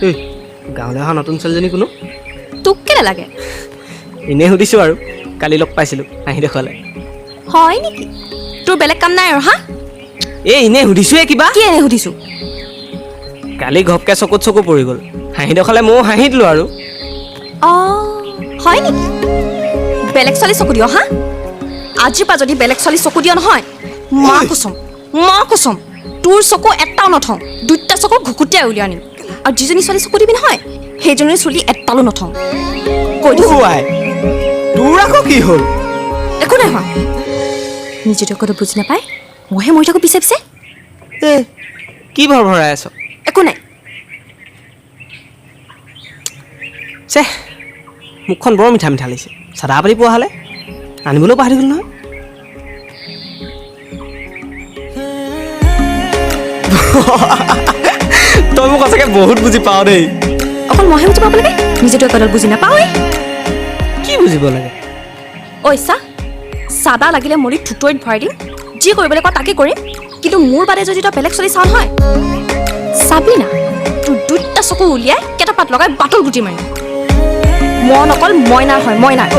এই গাঁৱলৈ অহা নতুন ছোৱালীজনী কোনো? তোক কেলে লাগে? এনেই সুধিছোঁ আৰু, কালি লগ পাইছিলোঁ, হাঁহি দেখুৱালে। হয় নেকি? তোৰ বেলেগ কাম নাই আৰু হা? এই এনেই সুধিছোঁহে কিবা। কি এনেই সুধিছোঁ? কালি ঘপকৈ চকুত চকু পৰি গ'ল, হাঁহি দেখুৱালে ময়ো হাঁহি দিলোঁ আৰু। অঁ হয় নেকি? বেলেগ ছোৱালী চকু দিয় হা? আজিৰ পৰা যদি বেলেগ ছোৱালী চকু দিয় নহয়, মা কুচম মা কুচম, তোৰ চকু এটাও নথওঁ, দুটা চকু ঘুকুটিয়াই উলিয়াই আনিম। আৰু যিজনী ছোৱালী চকু দিবি নহয়, সেইজনীৰ চুলি এটালো নথওঁ, কৈ দিছোঁ। আই, তোৰ আকৌ কি হ'ল? একো নাই হোৱা। নিজেতো একো বুজি নাপায়, মইহে মৰি থাকোঁ পিছে পিছে। এ কি ভৰ ভৰাই আছ? একো নাই। চে, মুখখন বৰ মিঠা মিঠা লাগিছে। চাদা পাতি পোৱা হ'লে আনিবলৈও পাহৰি গ'ল নহয়। তই মোক সঁচাকৈ বহুত বুজি পাৱ দেই। অকল মইহে বুজি পাব লাগে, নিজেতো একোডাল বুজি নাপাওঁৱেই। কি বুজিব লাগে? ঐ চা, চাদা লাগিলে মৰি থুতৰিত ভৰাই দিম, যি কৰিবলৈ কওঁ তাকে কৰিম। কিন্তু মোৰ বাদে যদি তই বেলেগ ছোৱালী চাওঁ নহয়, চাবি না, তোৰ দুটা চকু উলিয়াই কেইটা পাত লগাই বাটল গুটি মাৰিম। মন অকল মইনাৰ হয়, মইনাৰ।